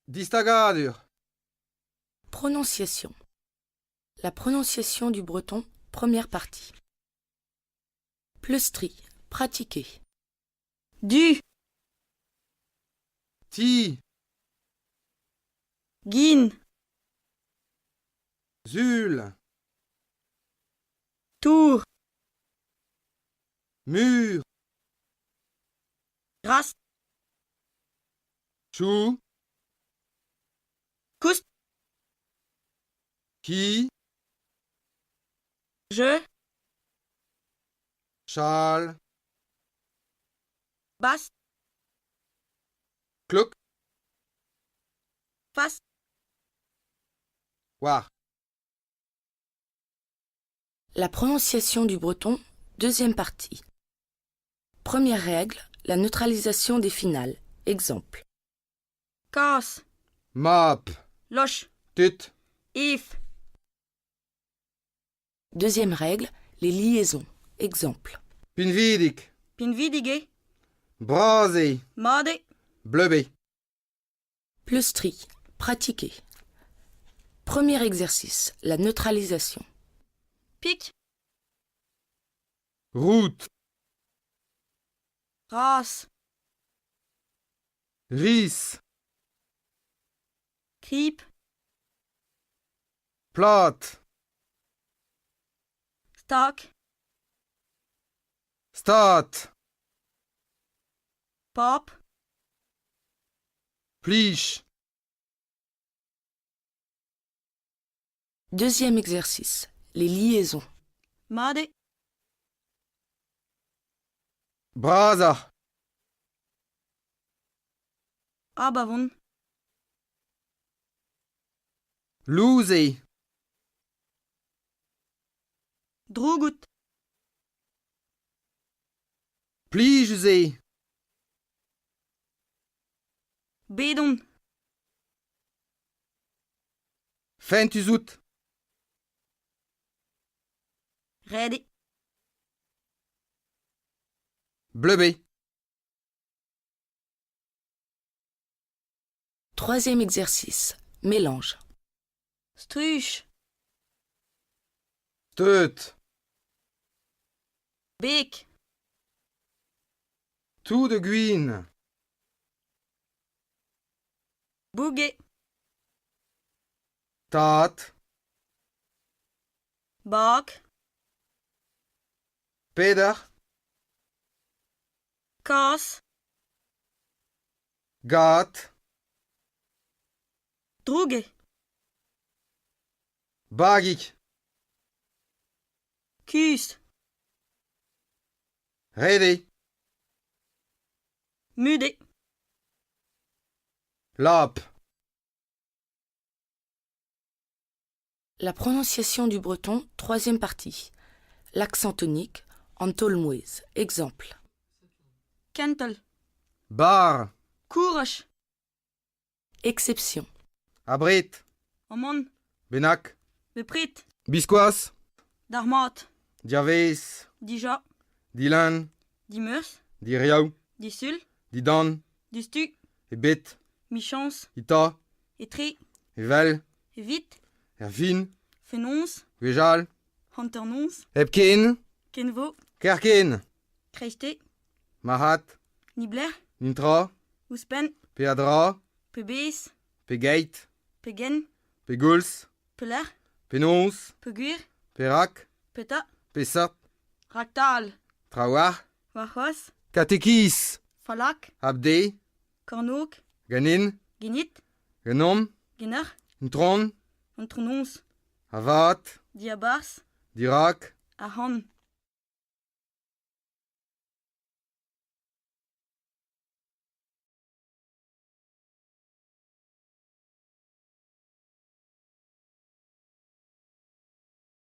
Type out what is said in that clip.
Distagadur. Prononciation. La prononciation du breton, première partie. Pleustriñ, pratiquer. Du. Ti. Gin. Sul. Tour. Mur. Rast. Chou. Koust. Ki. Je. Chal. Bas. Klok. Fas. War. La prononciation du breton, deuxième partie. Première règle, la neutralisation des finales. Exemple. Kas. Mab. Loch. Tud. Ev. Deuxième règle, les liaisons. Exemple. Pinvidik. Pinvidik eo. Bras eo. Mat eo. Bleup eo. Pleustriñ, pratiquer. Premier exercice, la neutralisation. Pik. Roud. Raz. Riz. Krib. Plat. Stag. Stad. Pab. Plij. Deuxième exercice, les liaisons. Mat eo. Brasoc'h. Abavon. Lous eo. Droug out. Plijus eo. Bet on. Fentus out. Ret eo. Bleup eo. Troisième exercice, mélange. Struj. Steud. Beg. Tout de gwin. Boug eo. Tad. Bag. Peder. Kazh. Gad. Droug eo. Bagig. Kuzh. Ret eo. Mut eo. Lap. La prononciation du breton, troisième partie. L'accent tonique, en taol-mouezh. Exemple. Kentel. Barr. Kouraj. Exception. Abred. Amann. Bennak. Bepred. Biskoazh. D'ar mat. Diavaez. Dija. Dilun. Dimeurzh. Diriaou. Disul. Didan. Diouzhtu. Ebet. Michañs. Eta. Etre. Evel. Evit. Er fin. Fenoz. Gwechall. Hanternoz. Hepken. Kenvo. Kerken. Kreisteiz. Marc'had. Niblec'h. Nintra. Ouzhpenn. Peadra. Pebezh. Pegeit. Pegen. Pegoulz. Pelec'h. Penaos. Peogwir. Perak. Petra. Peseurt. Raktal. Trawalc'h. Warc'hoazh. Katekiz. Fallak. Abde. Kornôg. Ganin. Genit. Ganeomp. Ganeoc'h. Intron. Antronoz. A-vat. Diabarzh. Dirak. Ac'hann.